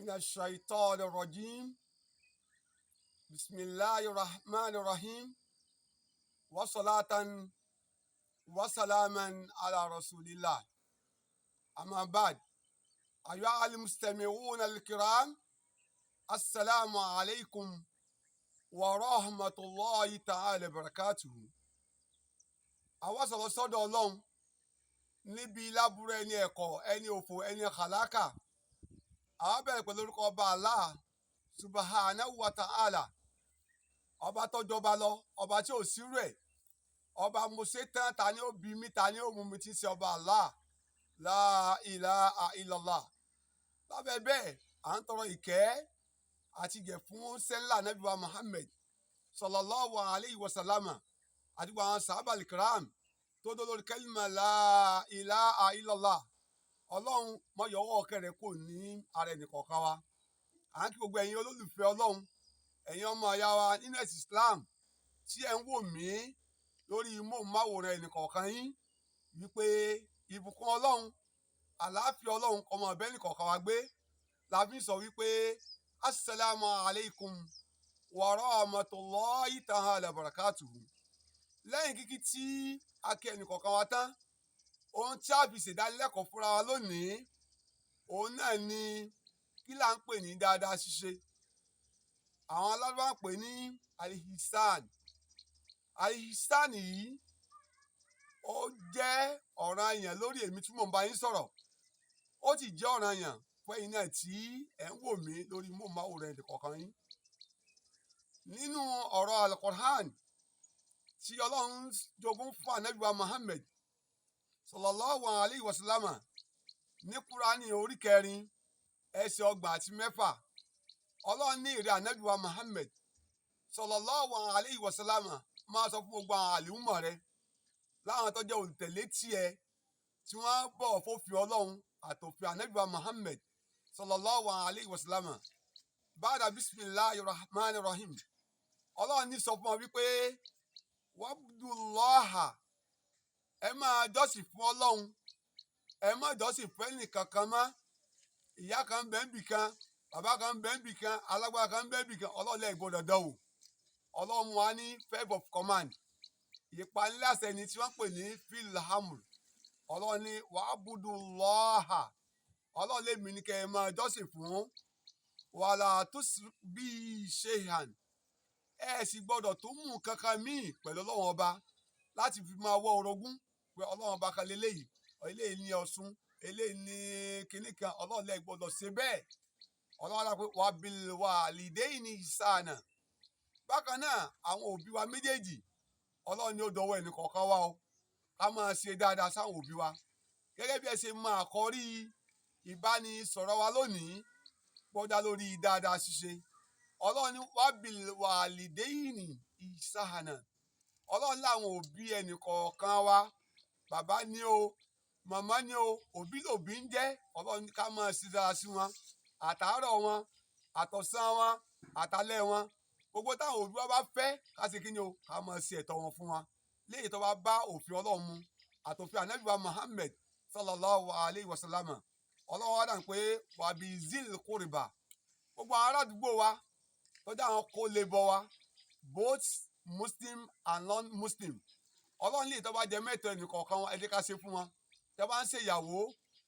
من الشيطان الرجيم. بسم الله الرحمن الرحيم، وصلاة وسلاما على رسول الله. أما بعد، أيها المستمعون الكرام، السلام عليكم ورحمة الله تعالى وبركاته. Àwa sọ̀rọ̀ sọ́dọ̀ Ọlọ́run níbi lábúrò ẹni ẹ̀kọ́, ẹni òfò, ẹni kàlákà. Àwa bẹ̀rẹ̀ pẹ̀lú orúkọ ọba Allah subhanahu wa ta'ala, ọba tó jọba lọ, ọba tí ò sírú ẹ̀, ọba mọ̀ṣẹ́tàn, ta ni ó bí mi, ta ni ó mú mi, tí ń ṣe ọba Allah, la ilaha illallah. Lábẹ́ bẹ́ẹ̀, à ń tọrọ ìkẹ́ àti ìgẹ̀ fún sẹ́ńlá Ànábì wa Muhammad sallallahu alayhi wa sallama àti gbogbo àwọn sàhábà kiram tó dó lórí kẹ́límà la ilaha illallah. Ọlọ́run mọ̀yọ́wọ́ kẹrẹ kò ní ara ẹnìkọ̀ọ̀kan wa. À ń kí gbogbo ẹ̀yin olólùfẹ́ Ọlọ́run, ẹ̀yin ọmọ ìyá wa nínú ẹ̀sìn Islam tí ẹ̀ ń wò mí lórí móhùnmáwòrán ẹnìkọ̀ọ̀kan yín, wípé ìbùkún Ọlọ́run, àlàáfíà Ọlọ́run kó máa bá ẹnìkọ̀ọ̀kan wa gbé. La fi ń sọ wípé assalamu alaikum wa rahmatullahi ta'ala barakatuhu. Lẹ́yìn kíkí tí a kí ẹnìkọ̀ọ̀kan wa tán, ohun tí a fi ṣèdánilẹ́kọ̀ọ́ fúnra wa lónìí, òun náà ni kí là ń pè ní dáadáa ṣíṣe. Àwọn alárúbá ń pè ní alihisan. Alihisan yìí, ó jẹ́ ọ̀ranyàn lórí èmi tí mò ń bá yín sọ̀rọ̀, ó sì jẹ́ ọ̀ranyàn fún ẹ̀yin náà tí ẹ̀ ń wò mí lórí móhùnmáwòrán ẹnìkọ̀ọ̀kan yín. Nínú ọ̀rọ̀ Al-Qur'an tí Ọlọ́run jogún fún Ànábì wa Muhammad sallallahu alayhi wa sallama ní Kúránì orí 4, ẹsẹ̀ 36, Ọlọ́run ní ìrẹ́ Ànábì wa Muhammad sallallahu alayhi wa sallama, máa sọ fún gbogbo àwọn àlùmọ̀ rẹ, láwọn tó jẹ́ olùtẹ̀lé tiẹ̀ tí wọ́n bọ̀ fófin Ọlọ́run àtòfin Ànábì wa Muhammad sallallahu alayhi wa sallama. Ba'da bisimilahi rahman rahim, Ọlọ́run ní sọ fún wọn wípé wabdullaha, ẹ máa jọ́sìn fún Ọlọ́run, ẹ má jọ́sìn fún ẹnì kankan mọ́. Ìyá kan bẹ́ẹ̀ bì kan, bàbá kan bẹ́ẹ̀ bì kan, alágbára kan bẹ́ẹ̀ bì kan, Ọlọ́run lẹ́ẹ̀ gbọ́dọ̀ dán o. Ọlọ́run wa ní verb of command, ìpaniláṣẹ ni tí wọ́n pè ní fil amr. Ọlọ́run ní wa'budullaha, Ọlọ́run lèmi ní kẹ́ ẹ máa jọ́sìn fún, wala tushrik bihi shay'an, ẹ sì gbọ́dọ̀ tó mú kankan míì pẹ̀lú Ọlọ́run ọba láti fi máa wọ́ orogún pé Ọlọ́run ọba kan lélẹ́yìí, eléyìí ní Ọ̀ṣun, eléyìí ní kinní kan. Ọlọ́run lẹ́ẹ̀ gbọ́dọ̀ ṣe bẹ́ẹ̀. Ọlọ́run á pé wabil walidayni ihsana. Bákan náà, àwọn òbí wa méjèèjì, Ọlọ́run ní ó dọwọ́ ẹnì kọ̀ọ̀kan wa o, ká máa ṣe dáadáa sáwọn òbí wa. Gẹ́gẹ́ bí ẹ ṣe máa kọrí ìbánisọ̀rọ̀ wa lónìí gbọ́dá lórí dáadáa ṣíṣe, Ọlọ́run ní wabil walidayni ihsana. Ọlọ́run láwọn òbí ẹnì kọ̀ọ̀kan wa, bàbá ní o, màmá ní o, òbí lòbí ń jẹ́. Ọlọ́run ní ká máa ṣe dáadáa sí wọn, àtàárọ̀ wọn, àtọ̀sán wọn, àtàlẹ́ wọn. Gbogbo táwọn òbí wa bá fẹ́ ká ṣe kí ni o, ká máa ṣe ẹ̀tọ́ wọn fún wọn léyìí tó bá bá òfin Ọlọ́run mu àtòfin Ànábì wa Muhammad sallallahu alayhi wa sallam. Ọlọ́run wa dàn pé wa bizil qurba, gbogbo àwọn aládùúgbò wa tọ́jú, àwọn kó lè bọ̀ wa, both Muslim and non-Muslim, Ọlọ́run lè tó bá jẹ mẹ́tọ́ ẹnì kọ̀ọ̀kan wọn, ẹ jẹ́ ká ṣe fún wọn. Tẹ́ bá ń ṣe ìyàwó,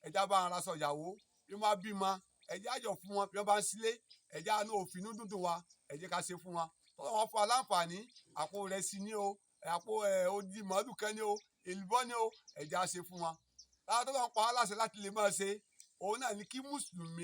ẹ jẹ́ bá ara sọ ìyàwó. Bí wọ́n bá bímọ, ẹ jẹ́ àjọ fún wọn. Bí wọ́n bá ń sílé, ẹ jẹ́ àánú òfin dúndùn wa, ẹ jẹ́ ká ṣe fún wọn. Tọ́lọ́ wọn fún wa láǹfààní, àpò ìrẹsì ní o, àpò ẹ̀ odi màálù kan ní o, èlùbọ́ ní o, ẹ jẹ́ á ṣe fún wọn. Lára tọ́lọ́ wọn pa á láṣẹ láti lè máa ṣe, òun náà ní kí mùsùlùmí